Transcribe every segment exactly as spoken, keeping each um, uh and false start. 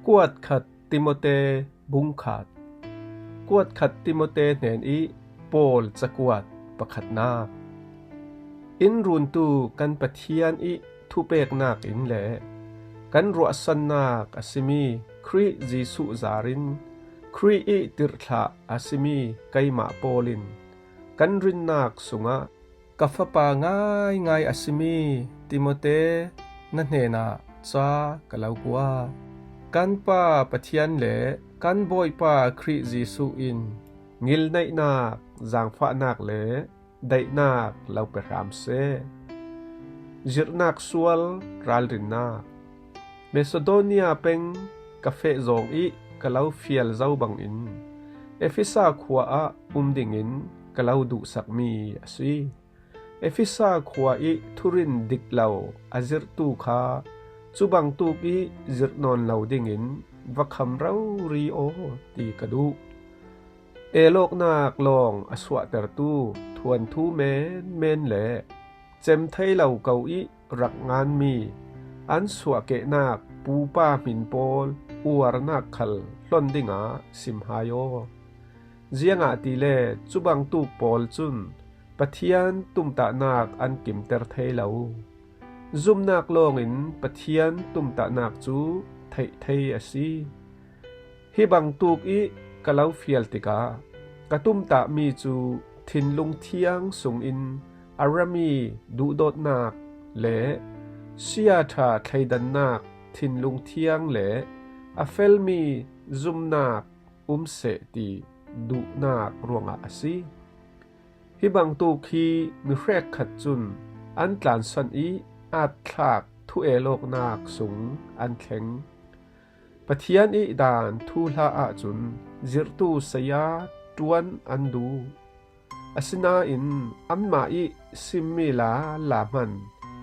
Kuat khat Timote bung khat. Kuat khat Timote hnen ih Paul cakuat pakhatnak. In runtu kan Pathian ih thupeknak in le kan ruahsannak a simi Khrih Jesuh zarin Khrih ih tirhthlah a simi keimah Paul in kan rinnak sungah ka fapa ngaingai a simi Timote na hnenah ca ka lo kuat. Kan Pa Pathian le kan Bawipa Khrih Jesuh in ngilneihnak, zangfahnak le daihnak lo pe hram seh. Zirhnak sual ralrinnak. Macedonia peng ka feh zawng ih ka lo fial zo bangin Efesa khua ah um dingin ka lo duhsakmi a si. Efesa khua ih thurin dik lo a zirhtu kha cubangtuk ih zirh nawn lo dingin va kham rori aw ti ka duh. Elawknak lawng a suahtertu thuanthu menmen le cem thei lo ko ih rak nganmi an suahkehnak pupa hmin pawl uarnak khal hlon dingah sim hai aw. Ziangahtile cubangtuk pawl cun Pathian tumtahnak an kimter thei lo. Zumnak lawngin Pathian tumtahnak cu theih thei a si. Hi bangtuk ih ka lo fial tikah ka tumtahmi cu thinlung thiang sungin a rami duhdawtnak le siaṭha thleidannak thinlung thiang le a felmi zumnak um seh ti duhnak ruangah a si. Hi bangtuk hi mi hrekkhat cun an tlansan ih aatthlak thuelawknak sung an thleng. Pathian ih daan thuhla ahcun zirhtu saya ṭuan an duh. Asinain anmah ih simmi lala hman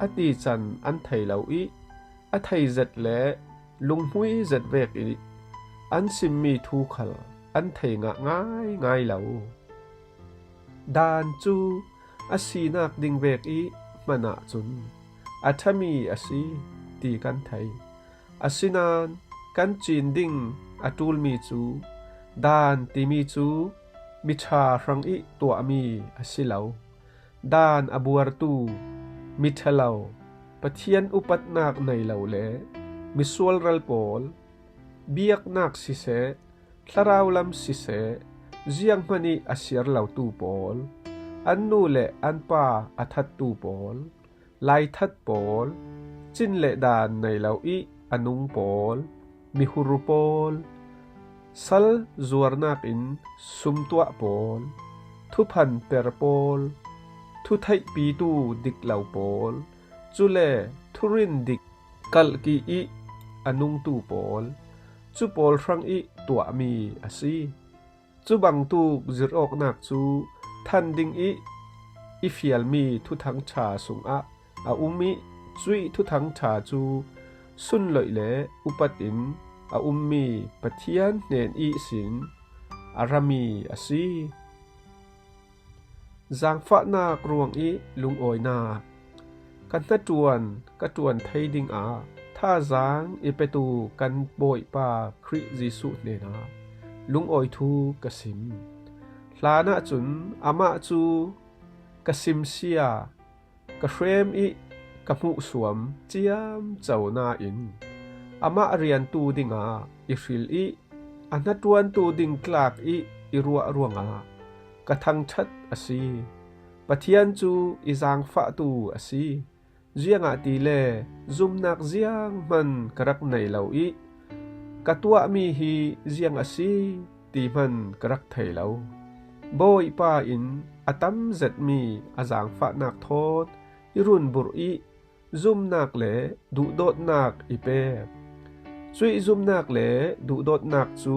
a tican an thei lo ih a thei zet le lunghmui zet vek ih an simmi thu khal an thei ngah ngaingai lo. Daan cu a sinak ding vek ih hman ahcun a ṭhami a si ti kan thei. Asinain kan cin ding a ṭulmi cu Daan timi cu miṭha hrangih tuahmi a si lo. Daan a buartu miṭha lo, Pathian upatnak nei lo le misual ral pawl, biaknak siseh, thlarau lam siseh, zianghman ih a siar lotu pawl, an nu le an pa a thattu pawl, laithat pawl, cin le daan nei lo ih a nung pawl, mihur pawl, sal zuarnak in sum tuah pawl, thuphan per pawl, thutheihpitu dik lo pawl, cule thurin dik kalhki ih a nungtu pawl, cu pawl hrangih tuahmi a si. Cu bangtuk zirhawknak cu than dingih i fialmi Thuthang ṭha sungah a um ih cuih Thuthang ṭha cu sunloih le upat in a ummi Pathian hnen ihsin a rami a si. Zangfahnak ruangih lungawinak. Ka hnaṭuan ka ṭuan thei dingah thazaang i petu kan Bawipa Khrih Jesuh hnenah lungawi thu ka sim. Hlanah cun amah cu ka simsia, ka hrem ih ka hmuhsuam ciamco nain amah riantu dingah i hril ih a hnaṭuantu ding tlak ih i ruah ruangah ka thangṭhat a si. Pathian cu i zangfahtu a si. Ziangahtile zumnak zianghman ka rak nei lo ih ka tuahmi hi ziang a si ti hman ka rak thei lo. Bawipa in a tam zetmi a zangfahnak thawn i runburh ih zumnak le duhdawtnak i pek. Cuih zumnak le duhdawtnak cu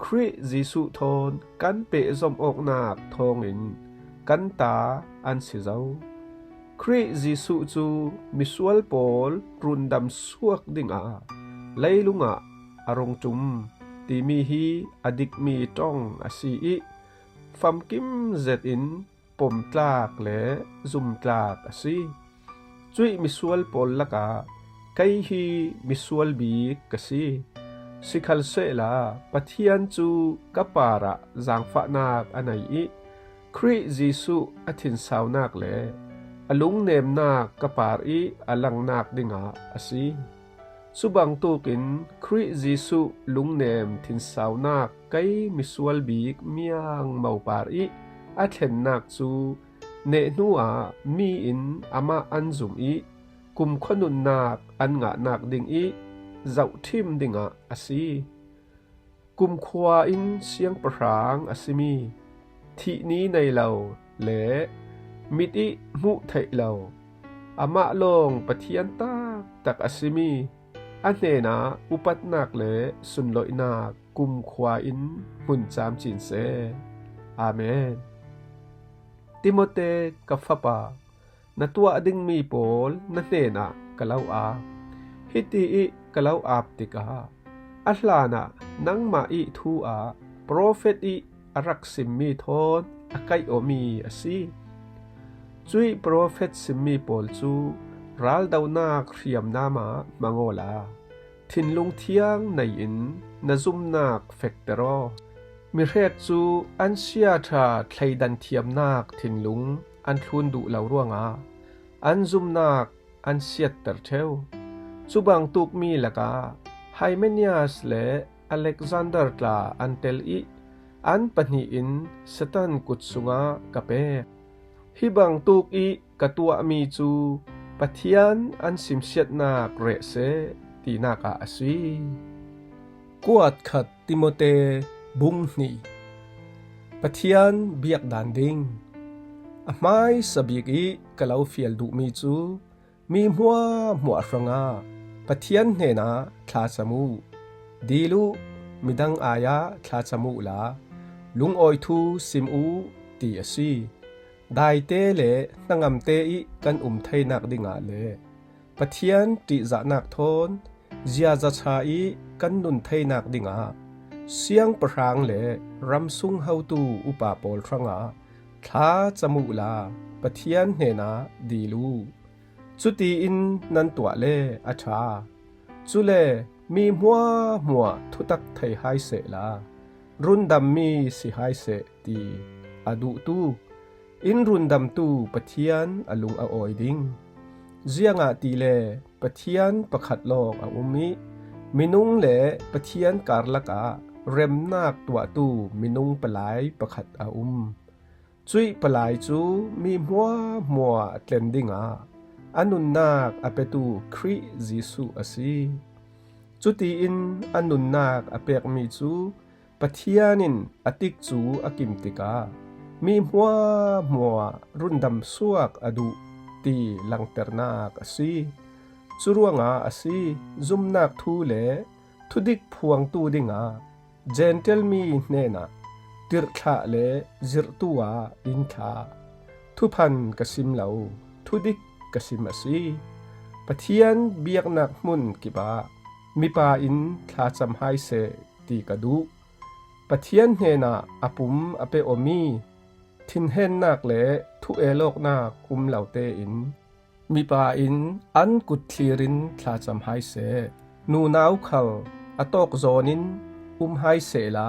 Khrih Jesuh thawn kan pehzomh awknak thawngin kan ta an si zo. Khrih Jesuh cu misual pawl rundam suak dingah leilungah a rung ṭum timi hi a dikmi ṭong a si ih famkim zetin pomtlak le zumtlak a si. Cuih misual pawl lakah kei hi misual bik ka si. Sikhalsehla Pathian cu ka parah zaangfahnak a nei ih Khrih Jesuh a thinsaunak le a lungnemnak ka par ih a langnak dingah a si. Cubangtuk in Khrih Jesuh lungnem thinsaunak kei misual bik miangmo par ih a thlennak cu neh hnuah mi in amah an zum ih kumkhua nunnak an ngahnak ding ih zohṭhim dingah a si. Kumkhua in siangpahrang a simi, thih ni nei lo le mit ih hmuh theih lo, amah lawng Pathian taktak a simi, a hnenah upatnak le sunloihnak kumkhua in hmun camcin seh. Amen. Timote ka fapa, na tuah dingmi pawl na hnenah ka lo ap. Hiti ih ka lo ap tikah a hlanah nangmah ih thu ah profet ih a rak simmi thawn a kaih awmi a si. Cuih profet simmi pawl cu raldonak hriamnam ah hmang awla thinlung thiang nei in na zumnak fekter aw. Mihrek cu an siaṭha thleidan thiamnak thinlung an thlun duh lo ruangah an zumnak an siatter ṭheu. Cubangtuk mi lakah Hymenias le Alexander tla an tel ih an pahnih in Satan kut sungah ka pek. Hi bangtuk ih ka tuahmi cu Pathian an simsiatnak reh seh tinak ah a si. Kuat khat Timote bung hnih. Pathian biakdan ding. A hmaisa bik ih ka lo fial duhmi cu mi hmuahhmuah hrangah Pathian hnenah thlacam uh. Dil uh, midang ai-ah thlacam uhla lungawi thu sim uh, ti a si. Daite le hnangamte ih kan um theinak dingah le Pathian ṭihzahnak thawn ziazaṭha ih kan nun theinak dingah siangpahrang le ramsung hotu upa pawl hrangah thlacam uhla Pathian hnenah dil uh. Cutiin nan tuah le a ṭha. Cule mi hmuahhmuah thutak thei hai sehla rundammi si hai seh, ti a duhtu in rundamtu Pathian a lung a awi ding. Ziangahtile Pathian pakhat lawng a um ih minung le Pathian karlak ah remnak tuahtu minung palai pakhat a um. Cuih palai cu mi hmuahhmuah a tlen dingah a nunnak a petu Khrih Jesuh a si. Cutiin a nunnak a pekmi cu Pathian in a tikcu a kim tikah mi hmuahhmuah rundam suak a duh, ti langternak a si. Curuangah a si, zumnak thu le thudik phuangtu dingah Gentile mi hnenah tirhthlah le zirhtu ah in thlah. Thuphan ka sim lo, thudik ka sim a si. Pathian biaknak hmun kipah mipa in thlacam hai seh, ti ka duh. Pathian hnenah a pum a pe awmi thinhennak le thu-el awknak um lo tein mipa in an kut thlir in thlacam hai seh. Nunau khal a tawk zawn in um hai sehla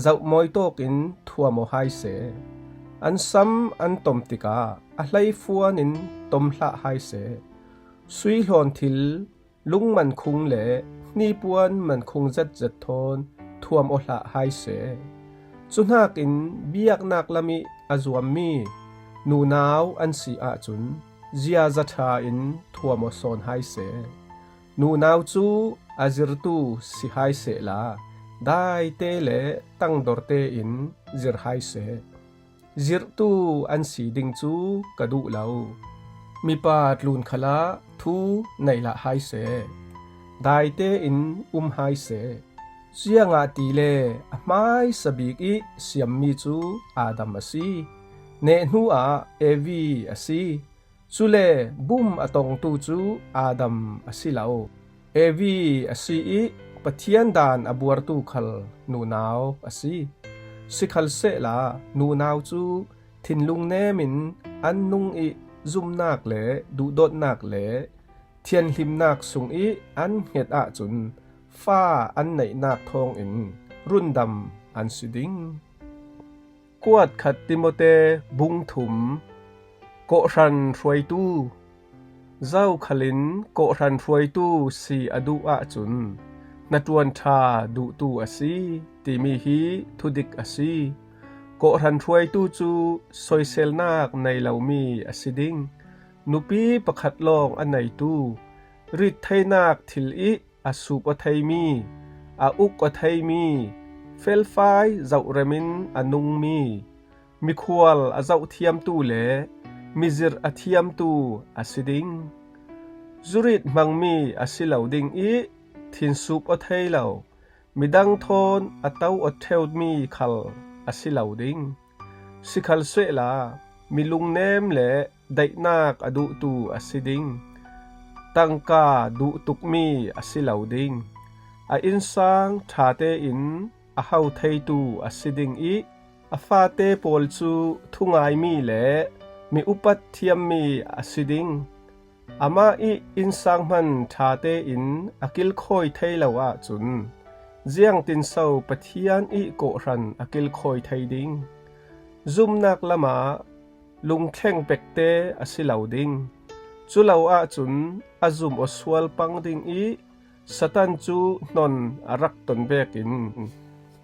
zohmawi tawk in thuam aw hai seh. An sam an tom tikah a hleifuan in tom hlah hai seh. Sui hlawn thil lungmankhung le hnipuan mankhung zetzet thawn thuam aw hlah hai seh. Cuhnakin biaknak lam ih a zuammi nunau an si ahcun ziazaṭha in thuam aw sawn hai seh. Nunau cu a zirtu si hai sehla daite le tangdorte in zir hai seh. Zirhtu an si ding cu ka duh lo. Mipa tlun khalah thu nei hlah hai seh. Daite in um hai seh. Ziangahtile a hmaisa bik ih siammi cu Adam a si. Neh hnuah Evi a si. Cule bum a tongtu cu Adam a si lo. Evi a si ih Pathian daan a buartu khal nunau a si. Sikhalsehla nunau cu thinlung nem in an nung ih zumnak le duhdawtnak le thianhlimnak sungih an hnget ahcun fa an neihnak thawngin rundam an si ding. Kuat khat Timote bung thum. Kawhhran hruaitu. Zokhalin kawhhran hruaitu si a duh ahcun hnaṭuan ṭha duhtu a si timi hi thudik a si. Kawhhran hruaitu cu soiselnak nei lomi a si ding. Nupi pakhat lawng a neitu, rit theinak thil ih a sup aw theimi, a uk aw theimi, felfai zohrem in a nungmi, mikhual a zohthiamtu le mizirh a thiamtu a si ding. Zurit hmangmi a si lo ding ih thinsup aw thei lo, midang thawn a to aw ṭheumi khal a si lo ding. Sikhalsehla mi lungnem le daihnak a duhtu a si ding. Tangka duh tukmi a si lo ding. A innsang ṭha tein a ho theitu a si ding ih a fate pawl cu thungaimi le mi upat thiammi a si ding. Amah ih innsang hman ṭha tein a kilkhawi thei lo ahcun ziangtinso Pathian ih kawhhran a kilkhawi thei ding? Zumnak lamah lungthleng pekte a si lo ding. Cu lo ahcun a zum aw sual pang ding ih Satan cu hnon a rak ton vekin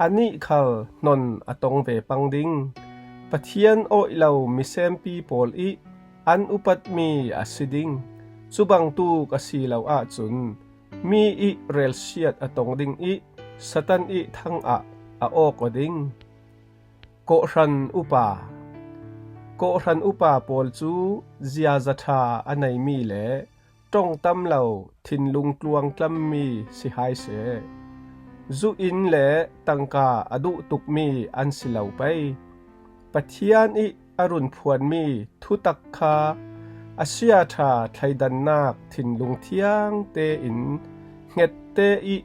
anih khal hnon a tong ve pang ding. Pathian awih lo misenpi pawl ih an upatmi a si ding. Cu bangtuk a si lo ahcun mi ih relsiat a tong ding ih Satan ih thang ah a awk aw ding. Kawhhran upa. Kawhhran upa pawl cu ziaza ṭha a neimi le ṭong tam lo thinlung tluangtlammi si hai seh. Zu inn le tangka a duh tukmi an si lo pei. Pathian ih a run phuanmi thutak kha a siaṭha thleidannak thinlung thiang tein hnget te ih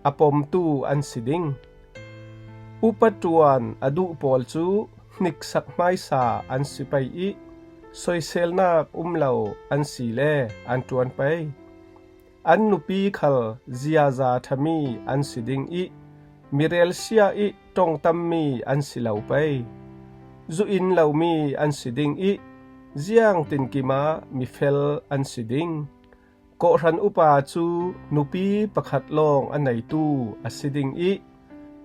a pomtu an si ding. Upa ṭuan a duh pawl cu hniksak hmaisa an si pei ih soiselnak um lo an si le an ṭuan pei. An nupi khal ziaza ṭhami an si ding ih mirelsia ih ṭong tammi an si lo pei. Zu in lomi an si ding ih ziangtinkim ah mifel an si ding. Kawhhran upa cu nupi pakhat lawng a neitu a si ding ih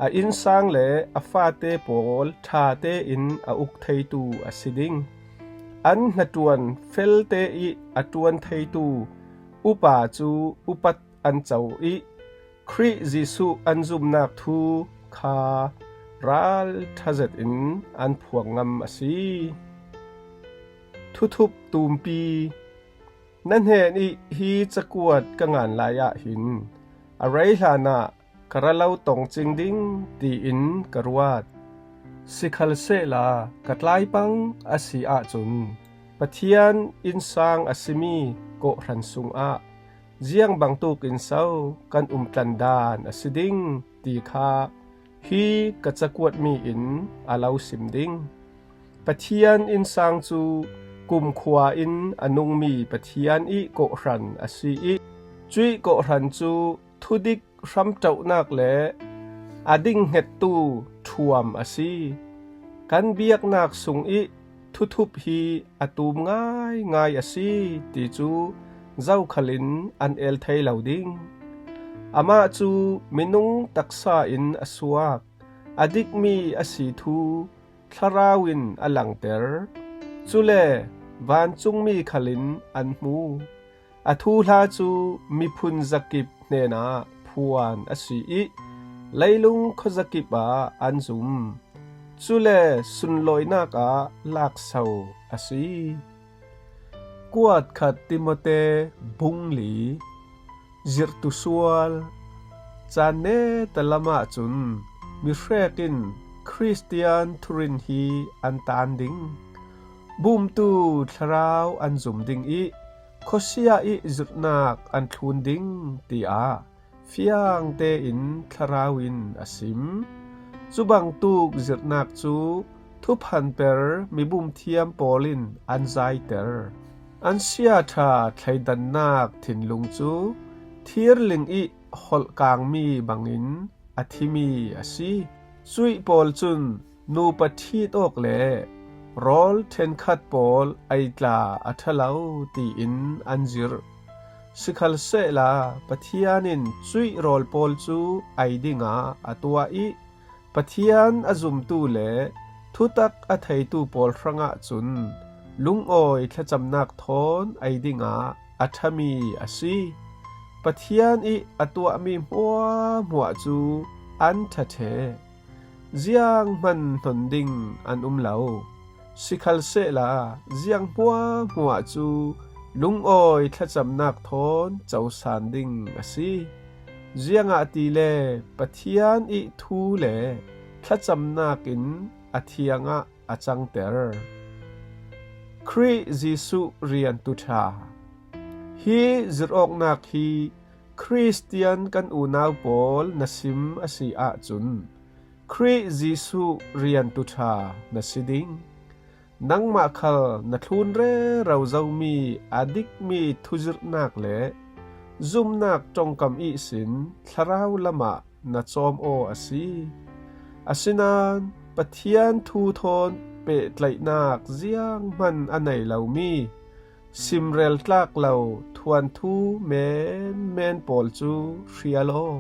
a innsang le a fate pawl ṭha tein a uk theitu a si ding. An hnaṭuan felte ih a ṭuan theitu upa cu upat an co ih Khrih Jesuh an zumnak thu kha ralṭha zetin an phuang ngam a si. Thuthup tumpi. Na hnenih hi cakuat ka ngan lai ah hin a rei hlanah ka ra lo tong cing ding tiin ka ruat. Sikhalsehla ka tlaipang a si ahcun Pathian innsang a simi kawhhran sungah ziang bangtuk in so kan umtlan dan a si ding ti kha hi ka cakuatmi in a lo sim ding. Pathian innsang cu kumkhua in a nungmi Pathian ih kawhhran a si ih cuih kawhhran cu thudik hramṭohnak le a dinghngettu ṭhuam a si. Kan biaknak sung ih thuthup hi a tum ngaingai a si ti cu zokhal in an el thei lo ding. Amah cu minung taksa in a suak, a dikmi a si thu thlarau in a langter, cule vancungmi khal in an hmu. A thuhla cu miphun zakip hnenah phuan a si ih leilung khuazakip ah an zum. Cule sunlawinak ah lakso a si. Kuat khat Timote bung li. Zirhtu sual. Caan neta lam ahcun mihrek in Khristian thurin hi an taan ding. Bumtu thlarau an zum ding ih khuasia ih zirhnak an thlun ding, tiah fiang tein thlarau in a sim. Cu bangtuk zirhnak cu thuphanper mibum thiam pawl in an zaiter. An siaṭha thleidannak thinlung cu thirling ih holhkangmi bangin a thimi a si. Cuih pawl cun nupa ṭhit awk le rawl ṭhenkhat pawl ei tla a ṭha lo tiin an zirh. Sikhalsehla Pathian in cuih rawl pawl cu ei dingah a tuah ih Pathian a zumtu le thutak a theitu pawl hrangah cun lungawi thlacamnak thawn ei dingah a ṭhami a si. Pathian ih a tuahmi hmuahhmuah cu an ṭha ṭheh. Zianghman hnon ding an um lo. Sikhalsehla ziang hmuahhmuah cu lungawi thlacamnak thawn cosan ding a si. Ziangahtile Pathian ih thu le thlacamnak in a thiangah a cangter. Khrih Jesuh riantu ṭha. Hi zirhawknak hi Khristian kan unau pawl na sim a si ahcun Khrih Jesuh riantu ṭha na si ding. Nangmah khal na thlun rero zomi a dikmi thuzirhnak le zumnak ṭongkam ihsin thlarau lamah na cawm aw a si. Asinain Pathian thu thawn pehtlaihnak zianghman a nei lomi simrel tlak lo thuanthu menmen pawl cu hrial aw.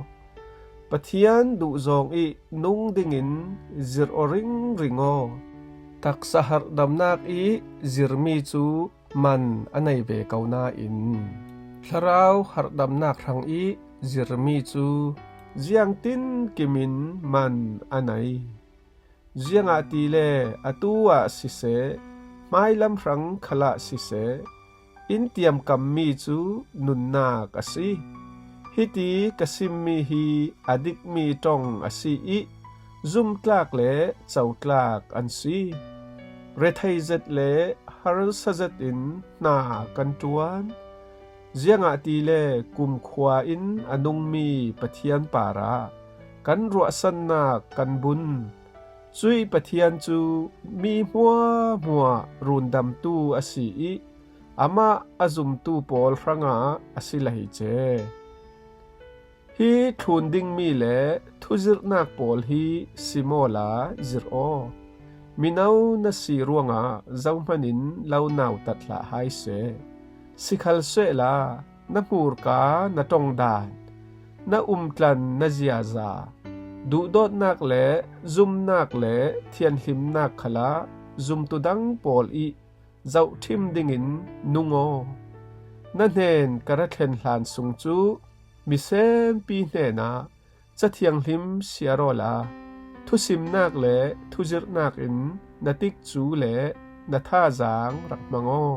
Pathian duhzawng ih nung dingin zirh aw ringring aw. Taksa harhdamnak ih zirmi cu man a nei ve ko nain thlarau harhdamnak hrang ih zirmi cu ziangtinkim in man a nei. Ziangahtile atu ah siseh, hmailam hrang khalah siseh, in tiamkammi cu nunnak a si. Hiti ka simmi hi a dikmi ṭong a si ih zumtlak le cotlak an si. Rethei zet le harsa zetin hna kan ṭuan. Ziangahtile kumkhua in a nungmi Pathian parah kan ruahsannak kan bun. Cuih Pathian cu mi hmuahhmuah rundamtu a si ih amah a zumtu pawl hrangah a si lei ce. Hi thlun dingmi le thuzirhnak pawl hi sim awla zirh aw. Mino na si ruangah zohman in lo nautat hlah hai seh. Sikhalsehla na hmurka na ṭongdan, na umtlan na ziaza, duhdawtnak le zumnak le thianhlimnak khalah zumtu dang pawl ih zohṭhim dingin nung aw. Na hnen ka ra thlen hlan sung cu misenpi hnenah Ca Thianghlim siar awla thusimnak le thuzirhnak in na tikcu le na thazaang rak hmang aw.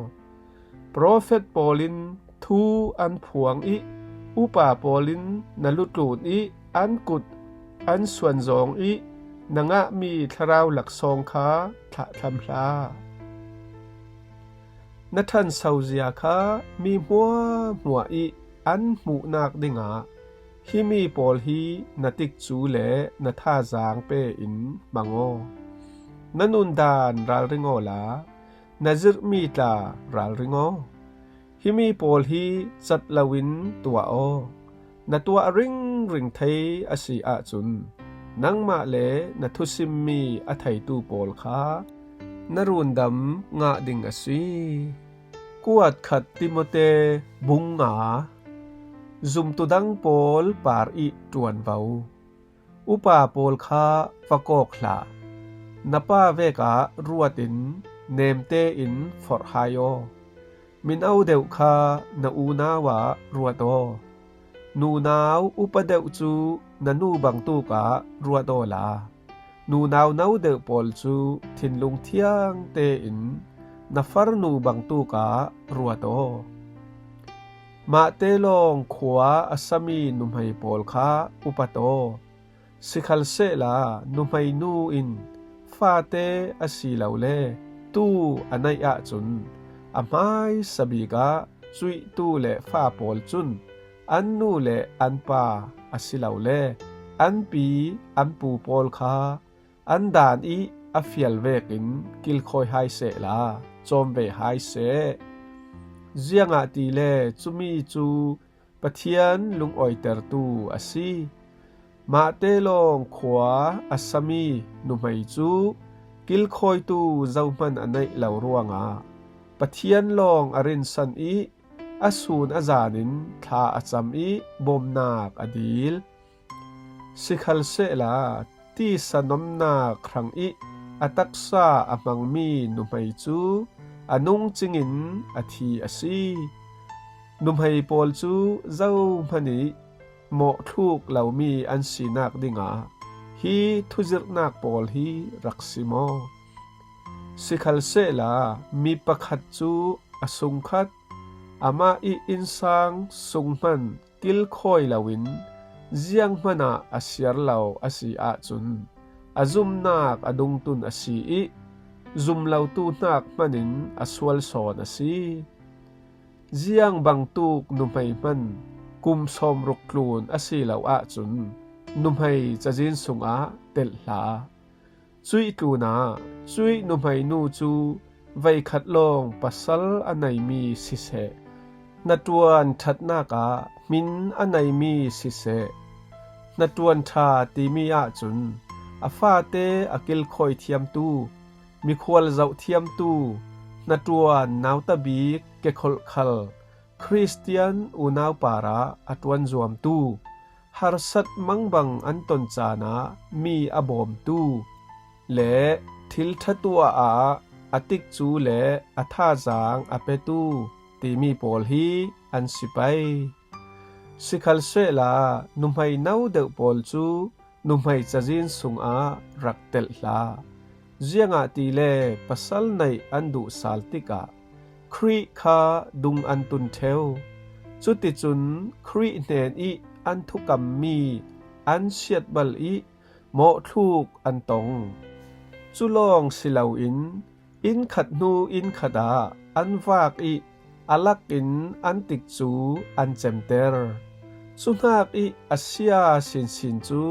Profet pawl in thu an phuang ih upa pawl in na lutlun ih an kut an suanzawng ih na ngahmi thlarau laksawng kha thlahthlam hlah. Na ṭhansozia kha mi hmuahhmuah ih an hmuhnak dingah himi pawl hi na tikcu le na thazaang pe in hmang aw. Na nundan ralring awla na zirhmi tla ralring aw. Himi pawl hi cat loin tuah aw. Na tuah ringring thei a si ahcun nangmah le na thusimmi a theitu pawl kha na rundam ngah ding a si. Kuat khat Timote bung nga. Zumtu dang pawl par ih ṭuanvo. Upa pawl kha va kawk hlah. Na pa vekah ruat in nemte in forh hai aw. Mino deuh kha na unau ah ruat aw. Nunau upa deuh cu na nu bangtuk ah ruat awla nunau no deuh pawl cu thinlung thiang tein na farnu bangtuk ah ruat aw. Mahte lawng khua a sami nuhmei pawl kha upat aw. Sikhalsehla nuhmeinu in fate a si lo le tuu a neih ahcun a hmaisa bik ah cuihtu le fa pawl cun an nu le an pa a si lo le an pi an pu pawl kha an dan ih a fial vekin kilkhawi hai sehla cawm ve hai seh. Ziangahtile cumi cu Pathian lungawitertu a si. Mahte lawng khua a sami nuhmei cu kilkhawitu zohman a neih lo ruangah Pathian lawng a rinsan ih a sun a zanin thla a cam ih bawmnak a dil. Sikhalsehla tisa nomnak hrangih a taksa a hmangmi nuhmei cu a nungcingin a thi a si. Nuhmei pawl cu zohman ih mawhthluk lomi an sinak dingah hi thuzirhnak pawl hi rak si maw? Sikhalsehla mi pakhat cu a sungkhat, amah ih innsang sunghman kilkhawi loin zianghman ah a siar lo a si ahcun a zumnak a dungtun a si ih zum lotu hnak hmanin a sual sawn a si. Ziang bangtuk nuhmei hman kum sawmruk tlun a si lo ahcun nuhmei cazin sungah telh hlah. Cuih tlunah cuih nuhmei nu cu veikhat lawng pasal a neimi siseh, hnaṭuan ṭhatnak ah hmin a neimi siseh, hnaṭuan ṭha timi ahcun a fate a kilkhawi thiamtu, mikhual zoh thiamtu, hnaṭuan nauta bik kekholh khal Khristian unau parah a ṭuan zuamtu, harsat mangbang an ton caan ah mi a bawmtu le thil ṭha tuah ah a tikcu le a thazaang a petu timi pawl hi an si pei. Sikhalsehla nuhmei no deuh pawl cu nuhmei cazin sungah rak telh hlah. Ziangahtile pasal neih an duh sal tikah Khrih kha dung an tun ṭheu. Cuticun Khrih hnen ih an thukammi an siatbal ih mawhthluk an tong. Cu lawng si loin inn khat hnu inn khat ah an vak ih a lakin an tikcu an cemter. Cuhnak ih a sia sinsin cu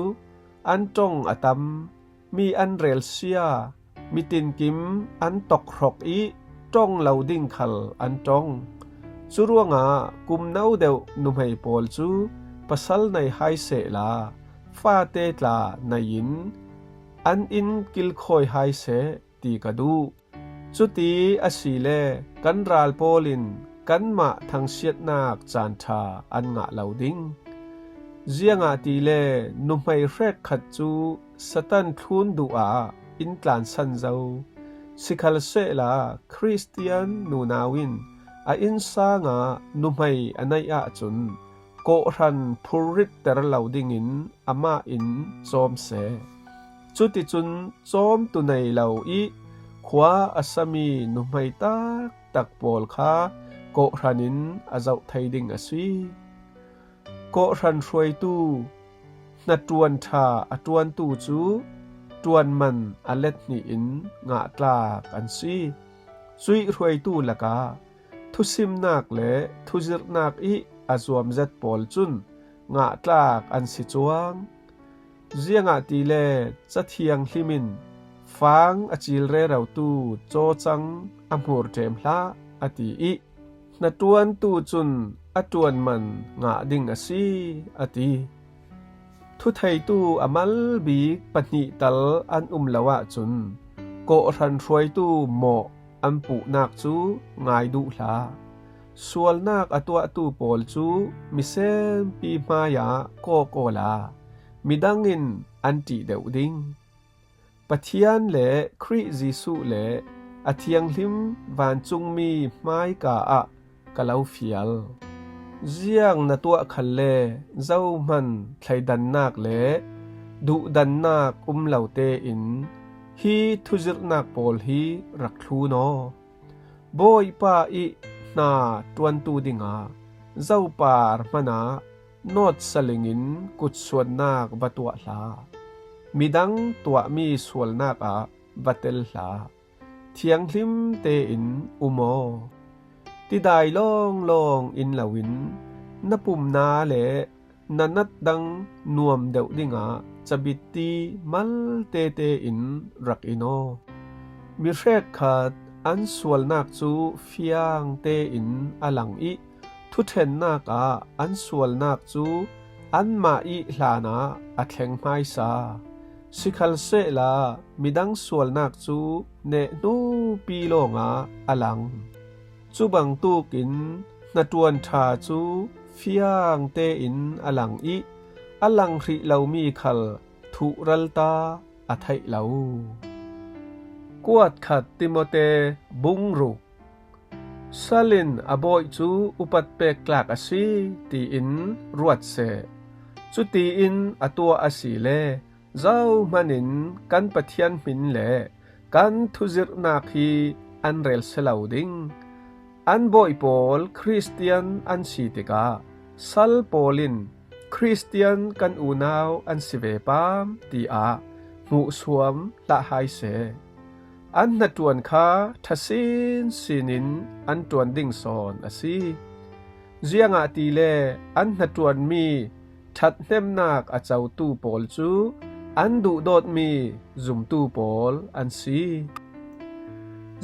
an ṭong a tam, mi an relsia, mitinkim an tokhrok ih ṭong lo ding khal an ṭong. Curuangah kum no deuh nuhmei pawl cu pasal nei hai sehla fate tla nei in an inn kilkhawi hai seh ti ka duh. Cuti asile kan ral pawl in kanmah thangsiatnak caan ṭha an ngah lo ding. Ziangahtile nuhmei hrekkhat cu Satan thlun duh ah in tlansan zo. Sikhalsehla Khristian nunau in a innsang ah nuhmei a neih ahcun kawhhran phurritter lo dingin amah in cawm seh. Cuticun cawmtu nei lo ih khua a sami nuhmei taktak pawl kha kawhhran in a zoh thei ding a si. Kawhhran hruaitu hnaṭuan ṭha a ṭuantu cu ṭuanman a let hnih in ngahtlak an si. Cuih hruaitu lakah thusimnak le thuzirhnak ih a zuamzet pawl cun ngahtlak an si cuang. Ziangahtile Ca Thianghlim in fang a cil rerotu cawcang a hmur ṭem hlah, a ti ih hnaṭuantu cun a ṭuanman ngah ding a si, a ti. Thutheitu a mal bik pahnih tal an um lo ahcun kawhhran hruaitu mawh an puhnak cu ngai duh hlah. Sualnak a tuahtu pawl cu misenpi hmaiah kawk awla midang in an ṭih deuh ding. Pathian le Khrih Jesuh le a thianghlim vancungmi hmaika ah ka lo fial. Ziang na tuah khalle zohman thleidannak le duhdannak um lo tein hi thuzirhnak pawl hi rak thlun aw. Bawipa ih hna ṭuantu dingah zopar hmanah nawtsaling in kutsuannak va tuah hlah. Midang tuahmi sualnak ah va tel hlah. Thianghlim tein um aw. Tidai lawnglawng in loin na pumna le na nat dang nuam deuh dingah cabitti mal tete in rak in aw. Mi hrekkhat an sualnak cu fiang tein a lang ih thuṭhennak ah an sualnak cu anmah ih hlanah a thleng hmaisa. Sikhalsehla midang sualnak cu neh hnupi lawngah a lang. Cu bangtuk in hnaṭuan ṭha cu fiang tein a lang ih a lang hrih lomi khal thuhralta a theih lo. Kuat khat Timote bung ruk. Sal in a bawih cu upat pek tlak a si, tiin ruat seh. Cutiin a tuah a si le zohman in kan Pathian hmin le kan thuzirhnak hi an rel si lo ding. An bawih pawl Khristian an si tikah sal pawl in Khristian kan unau an si ve pam, tiah hmuhsuam hlah hai seh. An hnaṭuan kha ṭha sinsin in an ṭuan ding sawn a si. Ziangahtile an hnaṭuanmi ṭhathnemnak a cotu pawl cu an duhdawtmi zumtu pawl an si.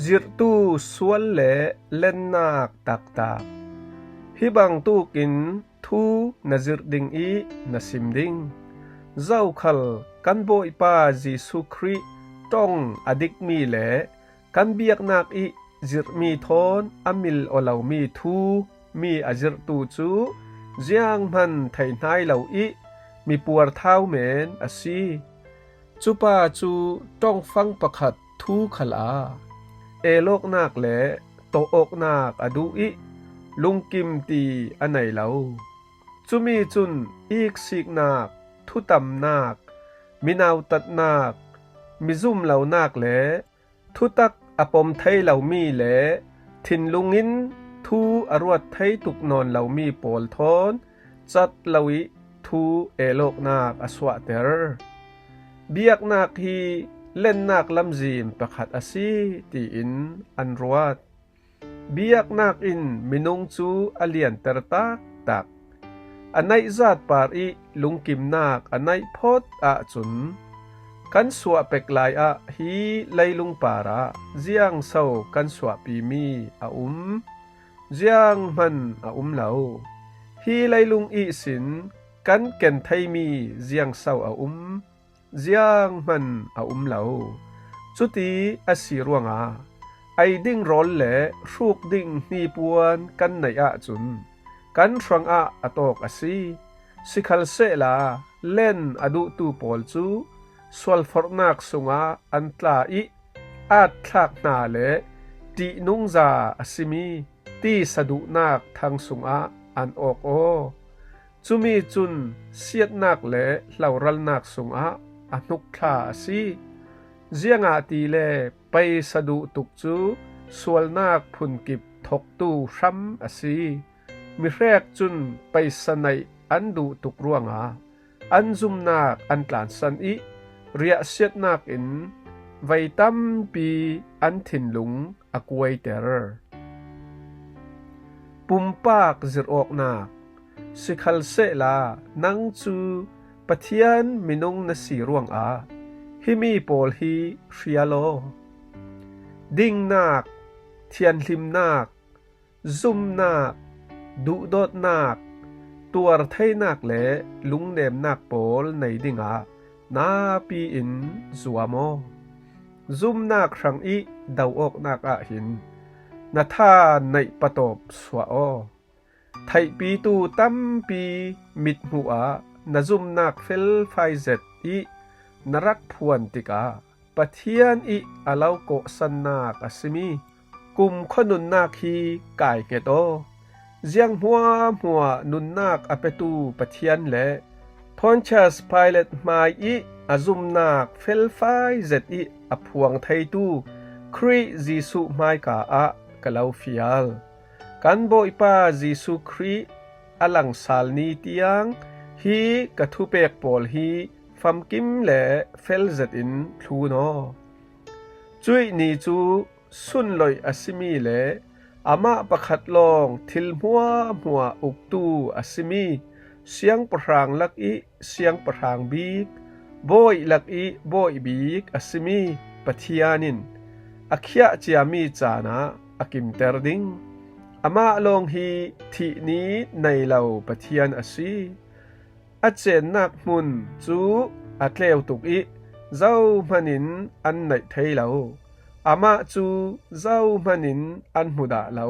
Zirhtu sual le lennak taktak. Hi bangtukin thu na zirh ding ih na sim ding. Zokhal kan Bawipa Jesuh Khrih ṭong a dikmi le kan biaknak ih zirhmi thawn a mil aw lomi thu mi a zirhtu cu zianghman thei hnai lo ih mi puarthau men a si. Cupa cu ṭongfang pakhat thu khal ah elawknak le tawh awknak a duh ih lungkim ti a nei lo. Cumi cun iksiknak, thutamnak, mi nautatnak, mi zum lonak le thutak a pom thei lomi le thinlung in thu a ruat thei tuk nawn lomi pawl thawn cat lo ih thu elawknak a suahter. Biaknak hi lennak lamzin pakhat a si, tiin an ruat. Biaknak in minung cu a lianter taktak. A naih zat par ih lungkimnak a naih phawt ahcun kan suah pek lai ah hi leilung parah ziangso kan suahpimi a um? Zianghman a um lo. Hi leilung ihsin kan ken theimi ziangso a um? Zianghman a um lo. Cuti a si ruangah ei ding rawl le hruk ding hnipuan kan neih ahcun kan hrangah a tawk a si. Sikhalsehla len a duhtu pawl cu sualforhnak sungah an tla ih atthlak hna le ṭihnungza a simi tisa duhnak thang sungah an awk aw. Cumi cun siatnak le hloralnak sungah a hnukthla a si. Ziangahtile paisa duh tuk cu sualnak phunkip thoktu hram a si. Mihrek cun paisa neih an duh tuk ruangah an zumnak an tlansan ih riahsiatnak in vei tampi an thinlung a kuaiter. Pumpak zirhawknak. Sikhalsehla nang cu Pathian minung na si ruangah himi pawl hi hria law. Dingnak, thianhlimnak, zumnak, duhdawtnak, tuartheinak le lungnemnak pawl nei dingah napi in zuam aw. Zumnak hrang ih do awknak ah hin na tha neih patawp suah aw. Theihpitu tampi mithmuh ah na zumnak felfai zet ih na rak phuan tikah Pathian ih a lo kawhsannak a simi kumkhua nunnak hi kaiket aw. Ziang hmuahhmuah nunnak a petu Pathian le Pontius Pilate hmai ih a zumnak felfai zet ih a phuang theitu Khrih Jesuh hmaika ah ka lo fial. Kan Bawipa Jesuh Khrih a langsal ni tiang hi ka thupek pawl hi famkim le fel zetin thlun aw. Cuih ni cu sunloih a simi le amah pakhat lawng thil hmuahhmuah uktu a simi siangpahrang lakih siangpahrang bik, bawi lakih bawi bik a simi Pathian in a khiah ciami caan ah a kimter ding. Amah lawng hi thih ni nei lo Pathian a si. A ceennak hmun cu a tleu tuk i zohmanin an naih thei lo. Amah cu zohmanin an hmu dah lo.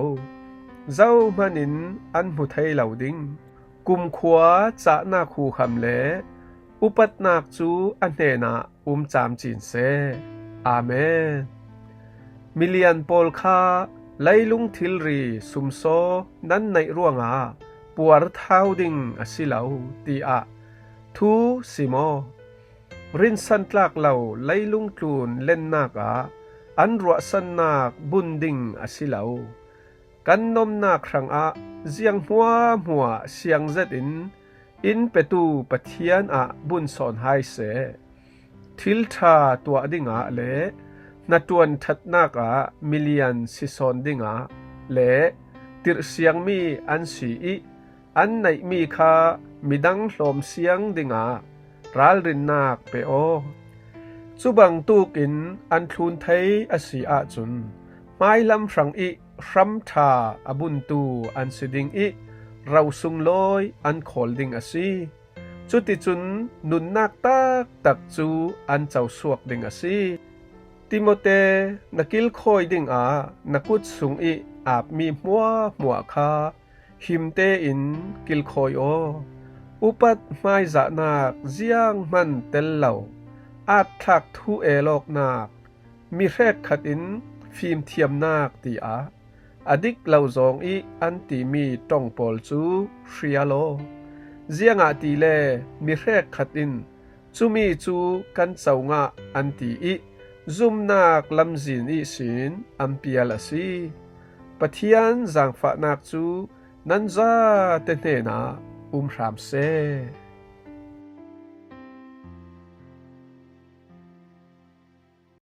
Zohmanin an hmu thei lo ding. Kumkhua cahnak huham le upatnak cu a hnenah um camcin seh. Amen. Milian pawl kha leilung thilri sumsaw nan neih ruangah puarthau ding a si lo, tiah thu sim aw. Rinsan tlak lo leilung tlun lennak ah an ruahsannak bun ding a si lo. Kan nomnak hrangah ziang hmuahhmuah siang zetin in petu Pathian ah bun sawn hai seh. Thil ṭha tuah dingah le hnaṭuan ṭhatnak ah milian si sawn dingah le tirhsiangmi an si i an neihmi kha midang hlawm siang dingah ralrinnak pe aw. Cubang tukin an thlun thei a si ahcun hmailam hrang i hram ṭha a buntu an si ding i ro sunglawi an khawl ding a si. Cuticun nunnak taktak cu an cosuak ding a si. Timote, na kilkhawi dingah na kut sung i apmi hmuahhmuah kha him tein kilkhawi aw. Upat hmaizahnak zianghman tel lo, atthlak thu elawknak, mi hrekkhat in fimthiamnak tiah a dik lo zong i an timi ṭong pawl cu hrial aw. Ziangahtile mi hrekkhat in cumi cu kan co ngah an ti i zumnak lamzin ihsin an pial a si. Pathian zaangfahnak cu nan zate hnenah um hram seh.